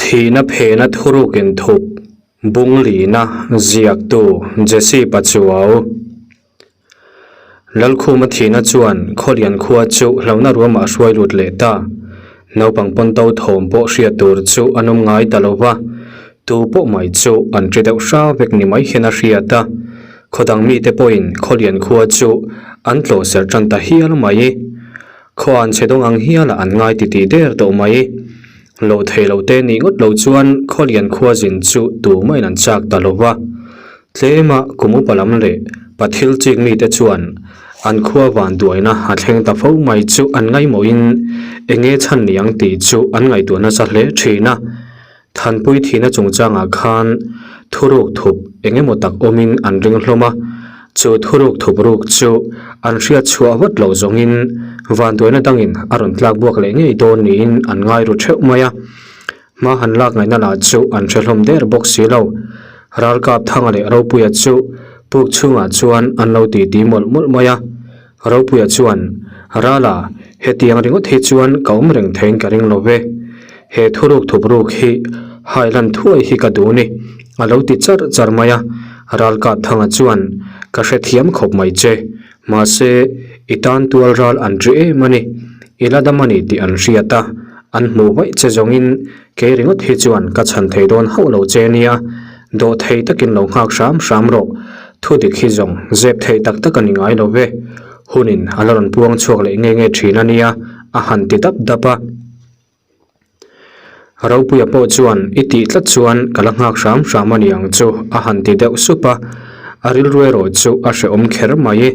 Thihna phehna thuruk inthup bung lihna ziaktu Jesse Pachuau. Lalkhuma thihna chuan Khawlian khua chu hlauhna ruamah a hruai lut leh ta. Naupang pawn to thawm pawh hriat tur chu an awm ngai ta lo va, tu pawh mai chu an ṭi deuh hra vek ni mai hian a hriat a. Khaw dang mite pawhin Khawlian khua chu an tlawh serh ṭan ta hial mai. Khaw an chhe dawng ang hialah an ngai titih der tawh mai. Loh theih loh te nih ngawt lo chuan Khawlian khua zin chu tumahin an chak ta lo va. Tlema kum upa lam leh pathil chik mite chuan an khua van duaina a thleng ta fo mai chu an ngaihmawhin eng nge chhan ni ang tih chu an ngaihtuah nasa hle thin a. Thanpui thihna chungchangah khan thuruk thup eng emaw tak awmin an ring hlawm a, chu thuruk thup ruk chu an hriat chhuah vat loh zawngin vanduaina dangin a rawn tlak buak leh ngei dawn niin an ngai ru theuh mai a. Hma han lak ngaihna lah chu an hre hlawm der bawk si lo. Ralkap Thanga leh Ropuia chu puk chhungah chuan an lo titi mawlh mawlh mai a. Ropuia chuan, Rala, hetiang ringawt hi chuan ka awm reng theiin ka ring lo ve. He thuruk thup ruk hi hailan thuai hi ka duh ni, a lo ti char char mai a. Ralkap Thanga chuan, Ka hrethiam khawp mai che. Mahse, i tan tual ral an ri em a ni. I la dam a ni tih an hriat a, an hmuh vaih che zawngin kei ringawt hi chuan ka chhan thei dawn hauh lo che nia, dawh thei takin lo nghak hram hram rawh. Thu dik hi zawng zep theih tak tak a ni ngai lo ve. Hunin a la rawn puang chhuak leh nge nge thin a nia, a han ti dap dap a. Ropuia pawh chuan i tih tlat chuan ka la nghak hram hram a ni ang chu a han ti deuh sup a, a rilru erawh chu a hrehawm kher mai.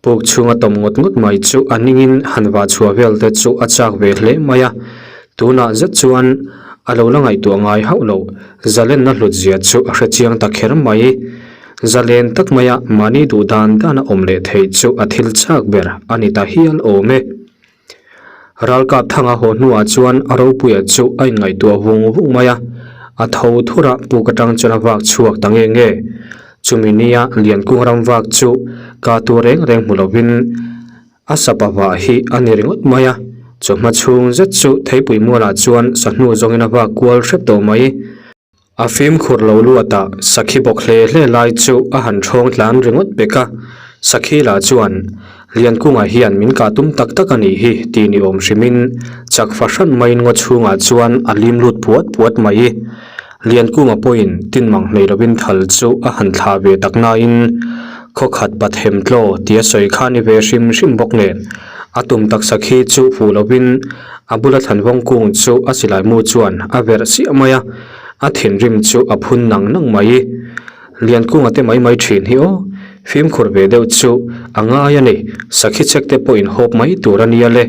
Puk chhunga tawm ngawt ngawt mai chu a ningin han vah chhuah vel te chu a chak ve hle mai a, tunah zet chuan a lo la ngaihtuah ngai hauh loh zalenna hlut zia chu a hre chiang ta kher mai. Zalen tak maia mahni duh dan dana awm leh theih chu a thil chak ber a ni ta hial awm e. Ralkap thanga haw hnuah chuan a ropuia chu a inngaihtuah vung vung mai a, a tho thur a puk atang chuan a vak chhuak ta nge nge. Chumi nia Liankung ram vak chu ka tur reng reng hmu lovin a sapa vah hi a ni ringawt mai a, chawhma chhung zet chu theipui mualah chuan sahnu zawngin a vak kual hrep tawh mai. A fimkhur lo luatah sakhi bawk hle hle lai chu a han ṭhawng tlan ringawt pek a, sakhi lah chuan Liankungah hian min kah tum tak tak a nih hi tih ni awm hrimin chak fahran maiin ngaw chhungah chuan a lim lut puat puat mai. Liankunga pawhin tin mang hlei lovin thal chu a han thlah ve tak nain khawkhat pathem tlaw tia sawi kha ni ve hrim hrim bawk nen a tum tak sakhi chu fuh lovin A bula thlanvawng kung chu a silai mu chuan a verh chiah mai a, a thinrim chu a phun nang nang mai. Liankunga te mai mai thin hi aw, fimkhur ve deuh chu a ngai a ni, sakhi chek te pawh inhawp mai tur a nia le,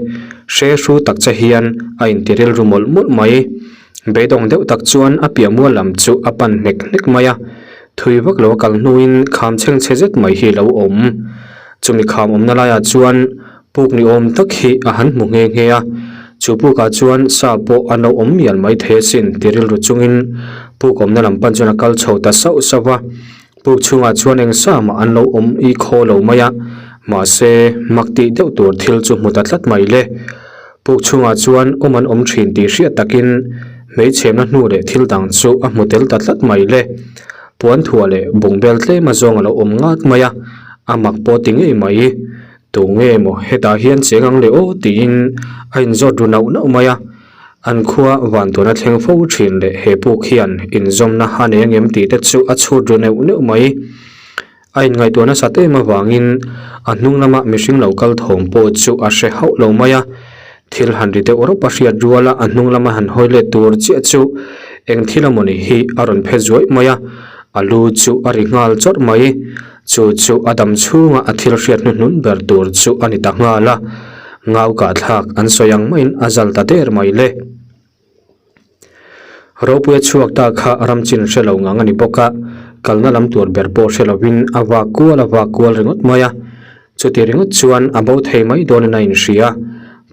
hre hru tak che hian a inti rilru mawlh mawlh mai. Beidawng deuh tak chuan a piah mual lam chu a pan hnek hnek mai a, thui vak lo a kal hnuin kham chhengchhe zet mai hi a lo awm. Chumi kham awmna laiah chuan Puk ni awm tak hi a han hmu nghe nghe a, chu pukah chuan sa pawh an lo awm mial mai thei asin ti rilru chungin puk awmna lam pan chuan a kal chho ta sauh sauh a. Puk chhungah chuan eng sa mah an lo awm i khaw lo mai a, mahse mak tih deuh tur thil chu hmu ta tlat mai le. Puk chhungah chuan awm an awm thin tih hriat takin hmeichhemna hnu leh thil dang chu a hmu tel ta tlat mai le. Puan thuah leh bungbel tlem azawng a lo awm ngat mai a, a mak pawh ti ngei mai. Tu nge maw hetah hian cheng ang le aw tiin a inzawt ru nauh nauh mai a, an khua van tuna thleng fo thin leh he puk hian inzawmna a nei angem tih te chu a chhut ru neuh neuh mai. A inngaihtuah nasat em avangin a hnung lama mihring lo kal thawm pawh chu a hre hauh lo mai a, thil han ri deuh rawp a hriat ruala a hnung lama han hawi let tur chiah chu eng thil amawni hi a rawn phe zuaih mai a, a lu chu a ri nghal chawrh mai. Chu chu a dam chhunga a thil hriat hnuhnun ber tur chu a ni ta nghal a, ngau kah thlak an sawi ang maiin a zal ta der mai le. Ropuia chhuak ta kha ram chin hre lo ngang a ni bawk a, kalna lam tur ber pawh hre lovin a vak kual a vak kual ringawt mai a, chuti ringawt chuan a bo thei mai dawnin a inhria.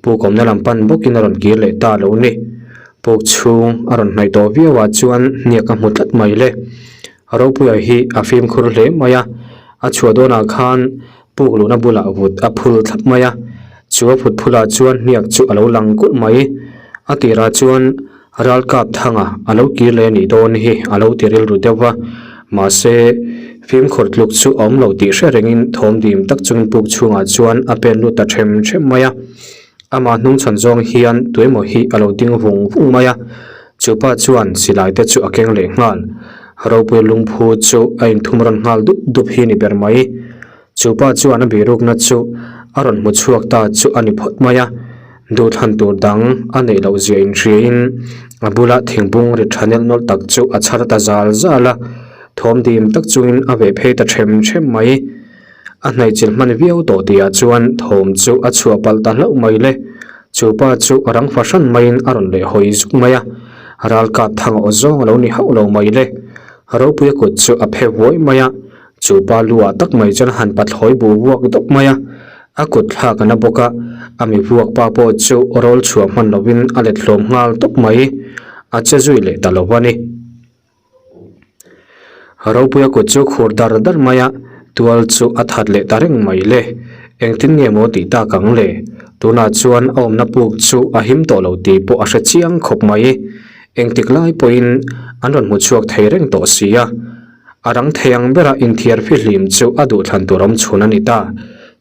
Puk awmna lam pan bawkin a rawn kir leh ta lo ni. Puk chhung a rawn hnaih tawh viau ah chuan hniak a hmu tlat mai le. Ropuia hi a fimkhur hle mai a, a chhuah dawnah khan puk luhna bulah vut a phul thlap mai a, chu a phut phulah chuan hniak chu a lo lang kulh mai. A tirah chuan Ralkap thanga a lo kir leh a nih dawn hi a lo ti rilru deuh va, mahse, fimkhur tluk chu a awm lo tih hre rengin thawm dim tak chungin puk chhungah chuan a pen lut ta them them mai a. Amah hnungchhawn zawng hian tuemaw hi a lo ding vung vung mai a, chupa chuan silai te chu a keng leh nghal. Ropui lungphu chu a inthum rawn nghal dup dup hi ni ber mai. Chupa chuan a bihrukna chu a rawn hmu chhuak ta chu a ni phawt mai a, duhthlan tur dang a neih loh zia inhriain a bula thingbung ri tha nelh nawlh tak chu a chhar ta zal zal a, thawm dim tak chungin a veh phei ta them them mai. A hnaihchilh hman viau tawh tihah chuan thawm chu a chhuah palh ta hlauh mai le. Chupa chu rang fahran maiin a rawn leh hawi zuk mai a, ralkap thang aw zawng a lo ni hauh lo mai le. Ropuia kut chu a phe vuai mai a, Chu pa lu ah tak mai chuan a han pathlawi bu vuak dawp mai a, a kut thlak a na bawk a, a mi vuak pa pawh chu rawl chhuah hman lovin a let hlawm nghal tawp mai, a che zui leh ta lo a ni. Ropuia kut chu khur dar dar mai a, tual chu a that leh ta reng mai le, engtin nge maw tih tak ang le, tunah chuan a awmna puk chu a him tawh lo tih pawh a hre chiang khawp mai, engtik lai pawhin an rawn hmu chhuak thei reng tawh si a. A rang thei ang bera inthiar fihlim chu a duhthlan tur awm chhun a ni ta.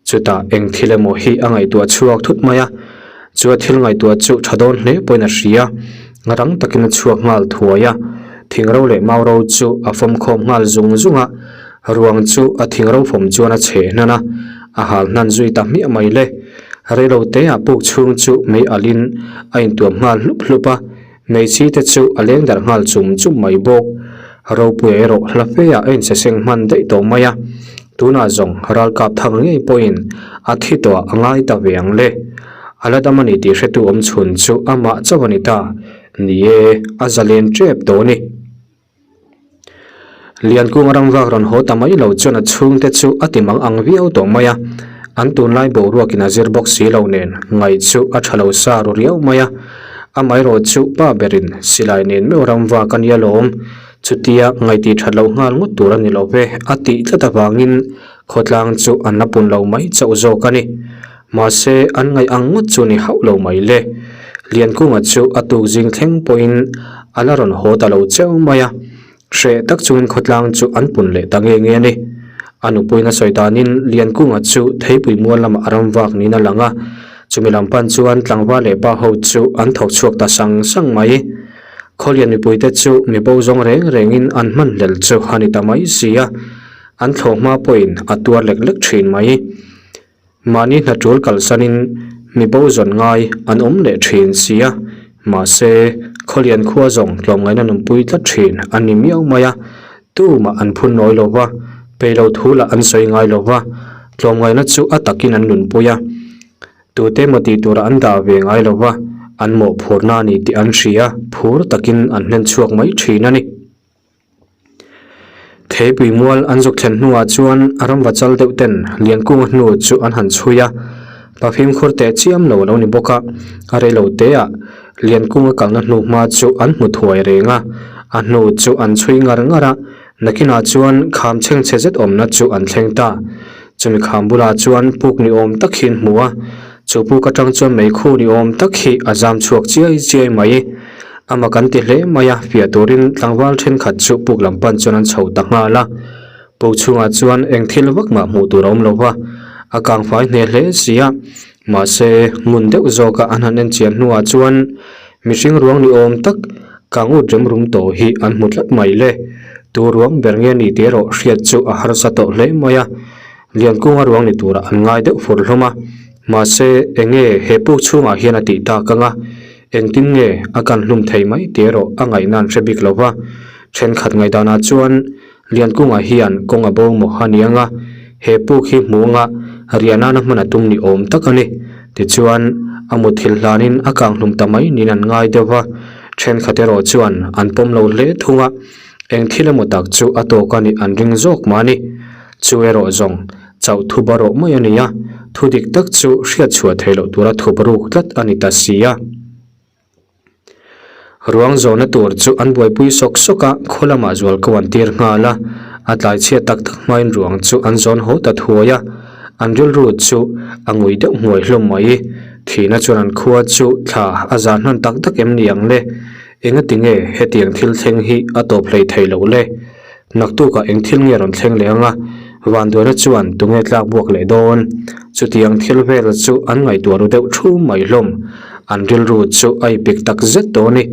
Chutah eng thil emaw hi a ngaihtuah chhuak thut mai a, chu a thil ngaihtuah chu tha dawn hle pawhin a hria. Rang takin a chhuak nghal thuai a, thingro leh mauro chu a fawmkhawm nghal zung zung a, ruang chu a thingro fawm chuan a chhe hnan a, a hal hnan zui ta hmiah mai le. Reilo teah puk chhung chu mei alhin a intuam nghal hlup hlup a, Hmeichhi te chu a leng darh nghal chum chum mai bawk. Ropuia erawh hla feah a inseseng hman daih tawh mai a, tunah zawng ralkap thang ngei pawhin a thi tawh a ngai ta ve ang le. A la dam a ni tih hretu awm chhun chu amah chauh a ni ta. Ni e, a zalen tep tawh a ni. Liankunga ramvak rawn haw ta mai lo chuan a chhungte chu a ti mang ang viau tawh mai a, an tunlai boruakin a zir bawk si lo nen ngaih chu a tha lo sa ru riau mai a, amaherawh chu pa berin silai nen meuh ramvak a nia lawm, chutia ngaih that loh nghal ngawt tur a ni lo ve a tih tlat avangin khawtlang chu an la pun lo mai chauh zawk a ni. Mahse an ngaih ang ngawt chu ni hauh lo mai le. Liankunga chu a tuk zing thleng pawhin a la rawn haw ta lo cheu mai a, hreh tak chungin khawtlang chu an pun leh ta nge nge a ni. A nupuiin a sawi danin Liankunga chu theipui mual lamah a ram vak niin a lang a, chumi lam pan chuan tlangval leh pa ho chu an thawk chhuak ta sang sang mai. Khawlian mipuite chu mi bo zawng reng rengin an hman hlel chu a ni ta mai si a, an thlawh hma pawhin a tuar lek lek thin mai. Mahni hna tul kalsanin mi bo zawn ngai an awm leh thin si a, mahse Khawlian khua zawng tlawmngaihna nunpui tlat thin an ni miau mai a, tumah an phun nawi lo va, peilo thu lah an sawi ngai lo va, tlawmngaihna chu a takin an nunpui a, tute emaw tih turah an dah ve ngai lo va, an mawhphurna a ni tih an hria, phur takin an hlen chhuak mai thin a ni. Theipui mual an zuk thlen hnuah chuan ramva chal deuh ten Liankunga hnu chu an han chhui a, pa fimkhur teh chiam lo a lo ni bawk a, a reilo teah Liankunga kalna hnu hma chu an hmu thuai reng a, a hnu chu an chhui ngar ngar a, nakinah chuan kham chhengchhe zet awmna chu an thleng ta. Chumi kham bulah chuan puk ni awm tak hi an hmu a, chu puk atang chuan meikhu ni awm tak hi a zam chhuak chiai chiai mai. Ama kan ti hle mai a, fiah turin tlangval thenkhat chu puk lam pan chuan an chho ta nghal a. Puk chhungah chuan eng thil vak mah hmuh tur a awm lo va, a kang fai hne hle si a. Mahse, ngun deuh zawka an han en chian hnuah chuan mihring ruang ni awm tak kang ut rem rum tawh hi an hmu tlat mai le. Tu ruang ber nge ni tih erawh hriat chu a harsa tawh hle mai a. Liankunga ruang ni turah an ngai deuh fur hlawm a, mahse eng nge he puk chhungah hian a tih tak ang a, engtin nge a kan hlum thei mai tih erawh a ngaihna an hre bik lo va. Thenkhat ngaihdanah chuan Liankunga hian kawng a bo maw a ni ang a, he puk hi hmu anga riah nana hman a tum ni awm tak a ni. Tichuan a mutthilh hlanin a kang hlum ta mai niin an ngai deuh va, thenkhat erawh chuan an pawm lo hle thung a, eng thil emaw tak chu a tawk a nih an ring zawk mah a ni. Chu erawh zawng chauh thup a rawh mai a ni a, thu dik tak chu hriat chhuah theih loh tura thup ruk tlat a ni ta si a. Ruang zawhna tur chu an buaipui sawk sawk a, khaw lamah zual ko an tir nghal a, a tlai chhiat tak tak hmain ruang chu an zawn haw ta thuai a, an rilru chu a ngui deuh hmuai hlawm mai. Thihna chuan an khua chu thla a zah hnan tak tak em ni ang le? Engati nge hetiang thil thleng hi a tawp hlei thei loh le? Naktukah eng thil nge rawn thleng leh anga Vanduaina chuan tunge tlak buak leh dawn? Chutiang thil vel chu an ngaihtuah ru deuh thu mai hlawm. An rilru chu a ipik tak zet tawh a ni.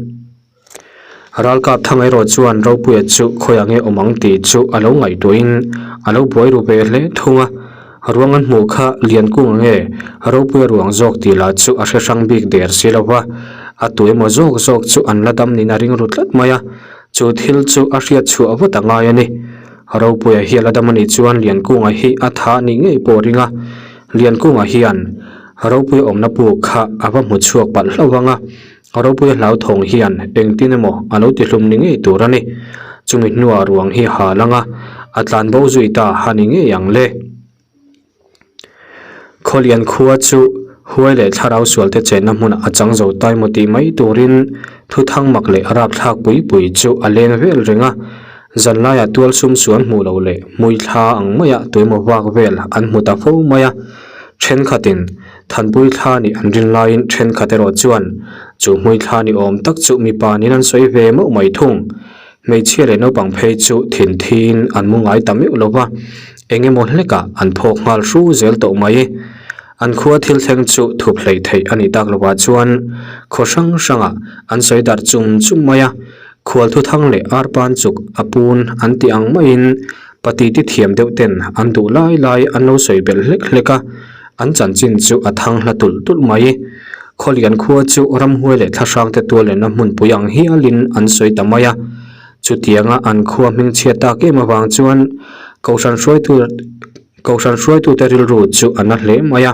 Ralkap thang erawh chuan Ropuia chu khawiah nge awm ang tih chu a lo ngaihtuahin a lo buai ru ve hle thung a. Ruang an hmuh kha Liankunga nge Ropuia ruang zawk tih lah chu a hre hrang bik der si lo va, a tu emaw zawk zawk chu an la dam niin a ring ru tlat mai a, chu thil chu a hriat chhuah vat a ngai a ni. Ropuia hi a la dam a nih chuan Liankunga hi a tha a nih ngei pawh a ring a, Liankunga hian Ropuia awmna puk kha a va hmu chhuak palh hlauh vang a, Ropuia hlauthawng hian engtin emaw a lo tihlum ni ngei tur a ni. Chumi hnuah ruang hi ha lang a, a tlan bo zui ta ha ni ngei ang le. Khawlian khua chu huai leh thlarau sualte chenna hmunah a chang zo tai maw tih mai turin thuthang mak leh rapthlak pui pui chu a leng vel reng a. Zanlaiah tual sum suan hmuh loh leh hmui thla ang maia tuimaw vak vel an hmu ta fo mai a. Thenkhatin Thanpui thla nih an rin laiin thenkhat erawh chuan chu hmui thla ni awm tak chu mipa niin an sawi ve mauh mai thung. Hmeichhia leh naupang phei chu thinthiin an mu ngai ta meuh lo va, eng emaw hlekah an phawk nghal hru zel tawh mai. An khua thil thleng chu thup hleih theih a nih tak lovah chuan khaw hrang hrangah an sawi darh chum chum mai a, khual thuthang leh arpan chuk a pun an tih ang maiin Pati ti thiam deuh ten an duh lai lai an lo sawi belh hlek hlek a, an chanchin chu a thang hla tulh tulh mai. Khawlian khua chu ramhuai leh thlahrang te tualenna hmunpui ang hialin an sawi ta mai a. Chutianga an khua hmingchhiat tak em avang chuan Kohhran hruaitu Kohhran hruaitute rilru chu a na hle mai a.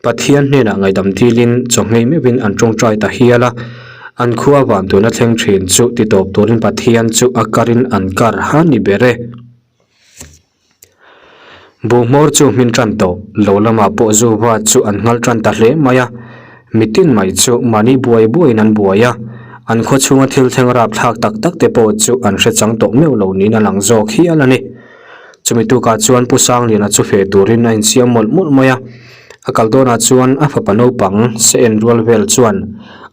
Pathian hnenah ngaihdam dilin chaw nghei meuhin an tawngtai ta hial a, an khua van tuna thleng thin chu ti tawp turin Pathian chu a karin an kar ha ni ber e. Buhmawr chu hmin tan tawh lo lamah pawh Zuva chu an nghal tan ta hle mai a, mitin mai chu mahni buai buaiin an buai a, an khaw chhunga thil thleng rapthlak tak tak te pawh chu an hre chang tawh meuh lo niin a lang zawk hial a ni. Chumi tukah chuan Pu Sangliana chu feh turin a insiam mawlh mawlh mai a, a kal dawnah chuan a fapa naupang se en rual vel chuan,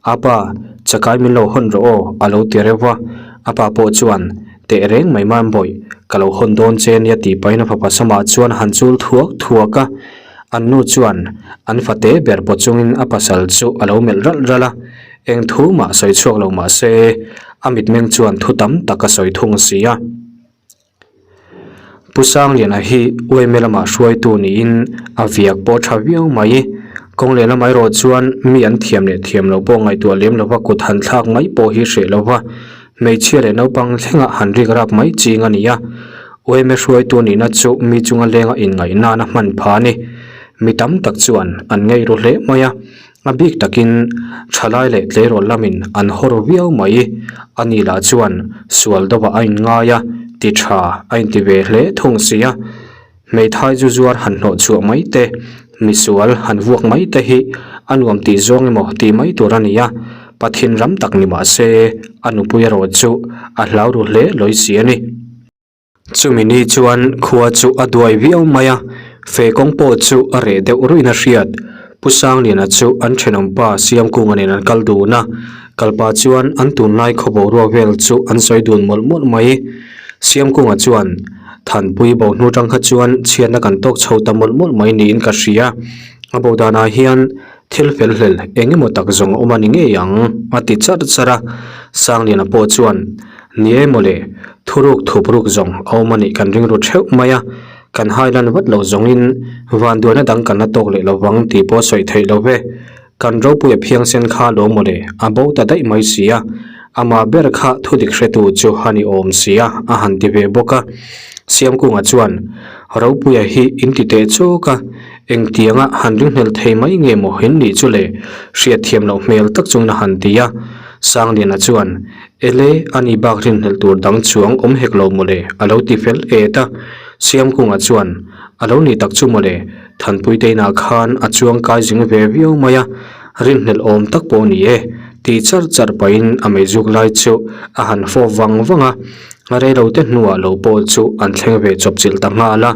Apa, chakai min lo hawn rawh aw, a lo ti reuh va. A pa pawh chuan, Teh reng mai man bawih, ka lo hawn dawn che nia tih pahin a fapa samah chuan a han chul thuak thuak a. An nu chuan an fate ber pawh chungin a pasal chu a lo melh ralh ralh a, eng thu mah sawi chhuak lo mah se, a mitmeng chuan thu tam tak a sawi thung si a. Pu Sangliana hi uaime lamah hruaitu niin a viak pawh tha viau mai. Kawng leh lamah erawh chuan mi an thiam leh thiam loh pawh ngaihtuah lem lova kut han thlak mai pawh hi hreh lova hmeichhia leh naupang thlengah han rik rap mai ching a ni a. Uaime hruaitu nihna chu mi chunga lenga inngaih nana hman pha a ni. Mi tam tak chuan an ngei ru hle mai a. A bik takin thalai leh tleirawl lamin an hawr viau mai. A ni lah chuan sual dawhah a inngai a, ti tha a inti ve hle thung si a. Hmeithai zu zuar han hnawh chhuah mai te, misual han vuak mai te hi a nuam tih zawng emaw tih mai tur a ni a, Pathian ram tak ni mah se a nupui erawh chu a hlau ru hle lawi si a ni. Chumi ni chuan khua chu a duai viau mai a, fe kawng pawh chu a reh deuh ruiin a hriat. Pu Sangliana chu an thenawmpa Siamkunga nen an kal dun a, kalpa chuan an tunlai khaw boruak vel chu an sawi dun mawlh mawlh mai. Siamkunga chuan, Thanpui bo hnu tang kha chuan chhiatna kan tawk chho ta mawlh mawlh mai niin ka hria. A bo danah hian thil fel hlel eng emaw tak zawng a awm a ni ngei ang, a ti charh charh a. Sangliana pawh chuan, Ni e mawle, thuruk thupruk zawng a awm a nih kan ring ru theuh mai a, kan hailan vat lo zawngin vanduaina dang kan la tawk leh lo vang tih pawh sawi theih lo ve. Kan ropuia phiangsen kha lo mawle, a bo ta daih mai si a, amah ber kha thudik hretu chu a ni awm si a, a han ti ve bawk a. Siamkunga chuan, Ropuia hi in ti teh chawk a, engtianga han ringhlel thei mai nge maw in nih chu le, hriatthiam loh hmel tak chungin a han ti a. Sangliana chuan, Ele, a ni bak rinhlelh tur dang chuang awm hek lo mawle, a lo ti fel et a. Siamkunga chuan, A lo ni tak chu mawle, Thanpuite inah khan a chuang kai zing ve viau mai a, rinhlelh awm tak pawh ni e, ti char char pahin a meizuk lai chu a han fawp vang vang a, reilote hnuah lo pawh chu an thleng ve chawpchilh ta nghal a.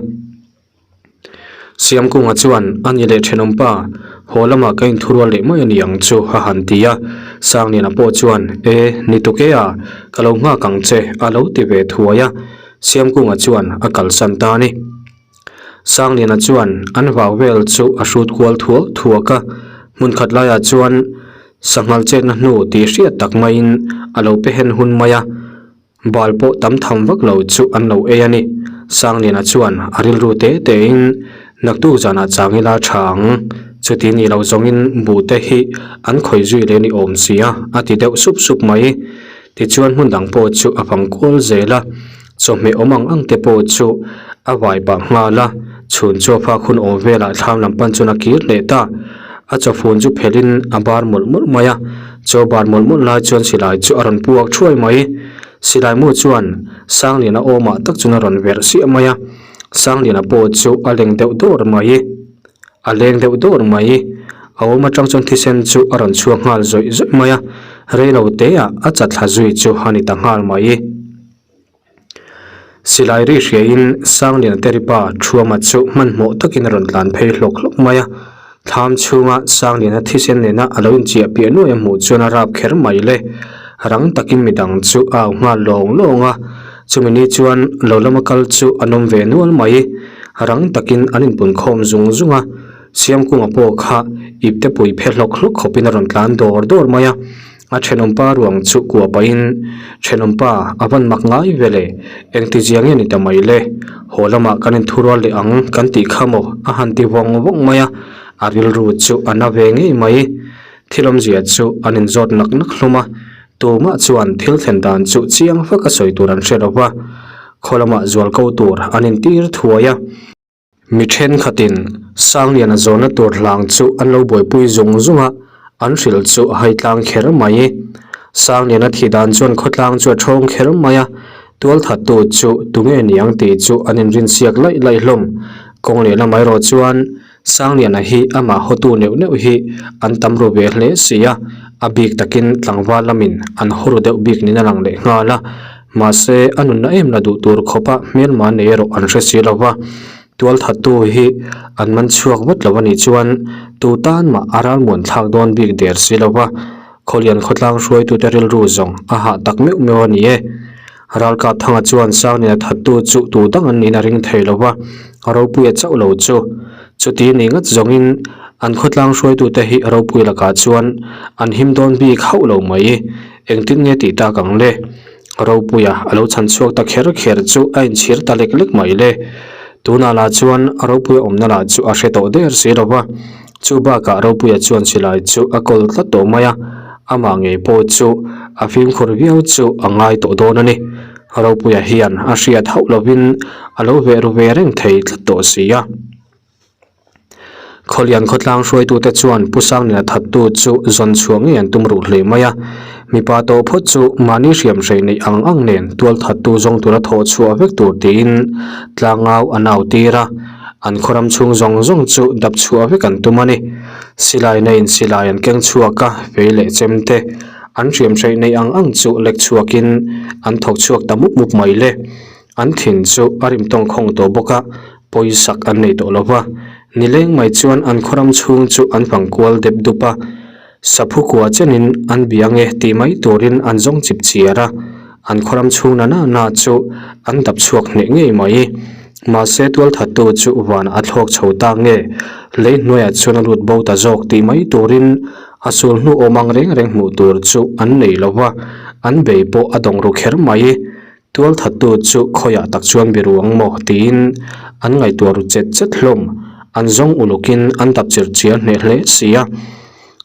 Siamkunga chuan a ni leh thenawmpa. Haw lamah ka inthurual leh mai a ni ang chu a han ti a. Sangliana pawh chuan, E, ni tuk e a, ka lo nghak ang che a lo ti ve thuai a. Siamkunga chuan a kalsan ta a ni. Sangliana chuan an vau vel chu a hrut kual thuak thuak a, hmun khat laiah chuan sanghal chetna hnu tih hriat tak maiin a lo pe hen hun mai a, bal pawh tam tham vak lo chu an lo ei a ni. Sangliana chuan a rilru te tein naktuk zanah chang ila tha ang, chuti ni lo zawngin buh te hi an khawih zui leh ni awm si a, a ti deuh sup sup mai. Tichuan hmun dang pawh chu a vang kual zel a, chawhmeh awm ang ang te pawh chu a vai pah nghal a, chhun chaw phak hun awm velah thlam lam pan chuan a kir leh ta. A chawfun chu phelhin a bar mawlh mawlh mai a, chaw bar mawlh mawlh lai chuan silai chu a rawn puak thuai mai. Silai mu chuan Sangliana awmah tak chuan a rawn verh siah mai a, Sangliana pawh chu a leng deuh dawr mai. A leng deuh dawr mai. A awm atang chuan thisen chu a rawn chhuak nghal zawih zawih mai a, reilo te ah a chatthla zui chu a ni ta nghal mai. Silai ri hriain Sangliana te ripa Thuama chu hmanhmawh takin a rawn tlan phei hlawk hlawk mai a, thlam chhunga Sangliana thisen nena a lo inchiah piah nuai a hmuh chuan a rap kher mai le. Rang takin midang chu a au nghal lawng lawng a, chumi ni chuan lo lama kal chu an awm ve nual mai. Rang takin an inpun khawm zung zung a, Siamkunga pawh kha ipte pui phe hlawk hlawk khawpin a rawn tlan dawr dawr mai a, a thenawmpa ruang chu kua pahin, Thenawmpa, a van mak ngai ve le, engti zia nge ni ta mai le, haw lamah kan inthurual leh ang kan tih kha maw a han ti vawng vawng mai a, a rilru chu a na ve ngei mai. Thil awmzia chu an inzawt nak nak hlawm a, tumah chuan thil thlen dan chu chiang vak a sawi tur an hre lo va, khaw lamah zual ko tur an intir thuai a. Mi thenkhatin Sangliana zawhna tur hlang chu an lo buaipui zung zung a, an hrilh chu a hai tlang kher mai. Sangliana thih dan chuan khawtlang chu a thawng kher mai a, tualthattu chu tunge niang tih chu an inrinsiak laih laih hlawm. Kawng lehlam erawh chuan Sangliana hi amah hawtu neuh neuh hi an tam ru ve hle si a, a bik takin tlangval lamin an haw ru deuh bik niin a lang leh nghal a. Mahse, a nunna em la duh tur khawpa hmelma nei erawh an hre si lo va, tualthattu hi an man chhuak vat lo a nih chuan tu tan mah a ralmuan thlak dawn bik der si lo va, Khawlian khawtlang hruaitute rilru zawng a hah tak meuh meuh a ni e. Ralkap Thanga chuan Sangliana thattu chu tu dang an niin a ring thei lo va, Ropuia chauh lo chu. Chuti ni ngat zawngin an khawtlang hruaitute hi Ropui lakah chuan an him dawn bik hauh lo mai. Engtin nge tih tak ang le? Ropuia a lo chhan chhuak ta kher kher chu a inchhir ta lek lek mai le. Tunah lah chuan Ropuia awmna lah chu a hre tawh der si lo va. Chu bakah Ropuia chuan silai chu a kawl tlat tawh mai a, amah ngei pawh chu a fimkhur viau chu a ngai tawh dawn a ni. Ropuia hian a hriat hauh lovin a lo veh ru ve reng thei tlat tawh si a. Khawlian khawtlang hruaitute chuan Pu Sangliana thattu chu zawn chhuah ngei an tum ruh hle mai a, mipa tawh phawt chu mahni hriam hrei neih ang ang nen tual thattu zawng tura thawh chhuah vek tur tiin tlangau an au tir a. An khawram chhung zawng zawng chu dap chhuah vek an tum a ni. Silai neiin silai an keng chhuak a, fei leh chem te an hriam hreih neih ang ang chu lek chhuakin an thawk chhuak ta mup mup mai le. An thin chu a rim tawng khawng tawh bawk a, pawisak an nei tawh lo va. Nileng mai chuan an khawram chhung chu an fang kual dep dup a. Saphu kua chenin an bia nge tih mai turin an zawng chip chiar a, an khawram chhung na na na chu an dap chhuak hneh ngei mai. Mahse tualthattu chu vanah a thlawk chho ta nge, lei hnuaiah chuan a lut bo ta zawk tih mai turin a sul hnu awm ang reng reng hmuh tur chu an nei lo va, an bei pawh a dawng ru kher mai. Tualthattu chu khawiah tak chuan bi ruang maw tiin an ngaihtuah ru chet chet hlawm. An zawng ulukin an dap chir chiar hneh hle si a.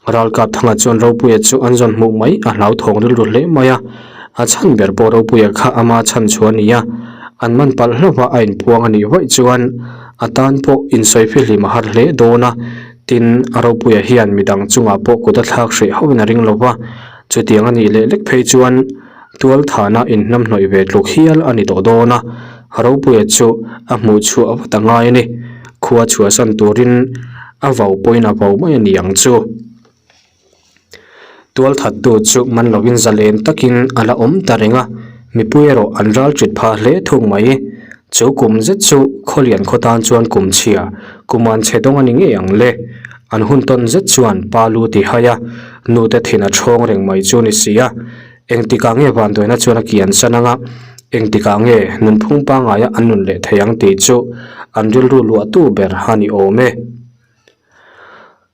Ralkap Thanga chuan Ropuia chu an zawn hmuh mai a hlauthawng rilru hle mai a. A chhan ber pawh Ropuia kha ama chhan chhuah a ni a. An man palh hlauh a a inpuang a nih vaih chuan a tan pawh insawi fihlim a har hle dawn a. Tin, Ropuia hian midang chungah pawh kut a thlak hreh hauhin a ring lo va. Chutiang a nih leh lek phei chuan Tualthana inhnamhnawih ve tluk hial a ni tawh dawn a, Ropuia chu a hmuh chhuah vat a ngai a ni. Khua chhuahsan turin a vau pawhin a vau mai a ni ang chu. Tualthattu chu man lovin zalen takin a la awm ta reng a, mipui erawh an ral ṭit phah hle thung mai. Chu kum zet chu Khawlian khaw tan chuan kum chhia, kum an chhe dawng a ni ngei ang le. An hun tawn zet chuan pa lu ti hai a, nu te thin a chhawng reng mai chu ni si a. Engtikah nge vanduaina chuan a kian san anga, engtikah nge nunphung pangaia an nun leh thei ang tih chu an rilru luahtu ber a ni awm e.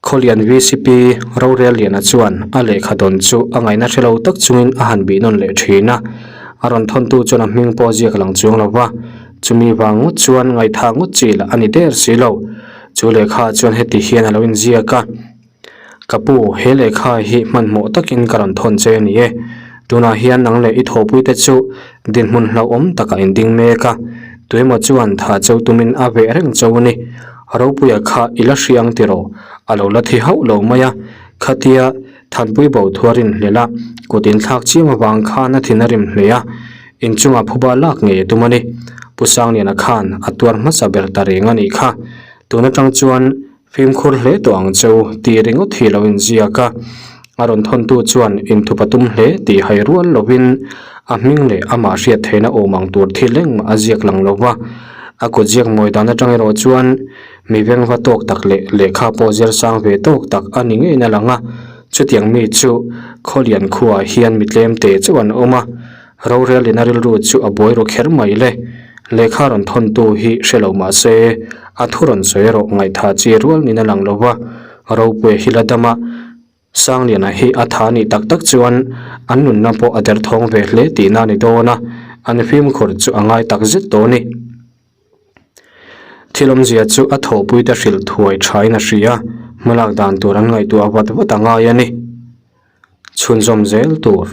Khawlian VCP Rorelliana chuan a lehkha dawn chu a ngaihna hre lo tak chungin a han bih nawn leh thin a. A rawn thawntu chuan a hming pawh ziak lang chuang lo va, chumi vang ngawt chuan ngaihthah ngawt chi lah a ni der si lo. Chu lehkha chuan heti hian a lo inziak a, Ka pu, he lehkha hi hmanhmawh takin ka rawn thawn che a ni e. Tunah hian nang leh i thawhpuite chu dinhmun hlauhawm takah in ding mek a, tuemaw chuan tha cheu tumin a veh reng cheu a ni. Ropuia kha i la hriang tiraw? A lo la thi hauh lo mai a, khatia Thanpui bo thu a rinhlelh a, kut inthlak chiam avang khan a thin a rim hle a, inchungah phuba lak ngei a tum a ni. Pu Sangliana khan a tuar hmasa ber ta reng a nih kha. Tun atang chuan fimkhur hle tawh ang cheu tih ringawt hi lo inziak a, a rawn thawntu chuan inthup a tum hle tih hai rual lovin a hming leh amah hriat theihna awm ang tur thil engmah a ziak lang lo va. A kut ziak mawi dan atang erawh chuan mi vengva tawk tak leh lehkha pawh zir sang ve tawk tak a ni ngeiin a lang a, chutiang mi chu Khawlian khuaah hian mi tlem te chauh an awm a, rorelin a rilru chu a buai ru kher mai le. Lehkha rawn thawntu hi hre lo mah se, a thu rawn sawi erawh ngaihthah chi rual niin a lang lo va, Ropuia hi la dam a, Sangliana hi a tha nih tak tak chuan an nunna pawh a derthawng ve hle tihna a ni dawn a, an fimkhur chu a ngai tak zet dawn a ni. Thil awmzia chu a thawhpuite hrilh thuai thain a hria, hmalak dan tur an ngaihtuah vat vat a ngai a ni. Chhunzawm zel tur.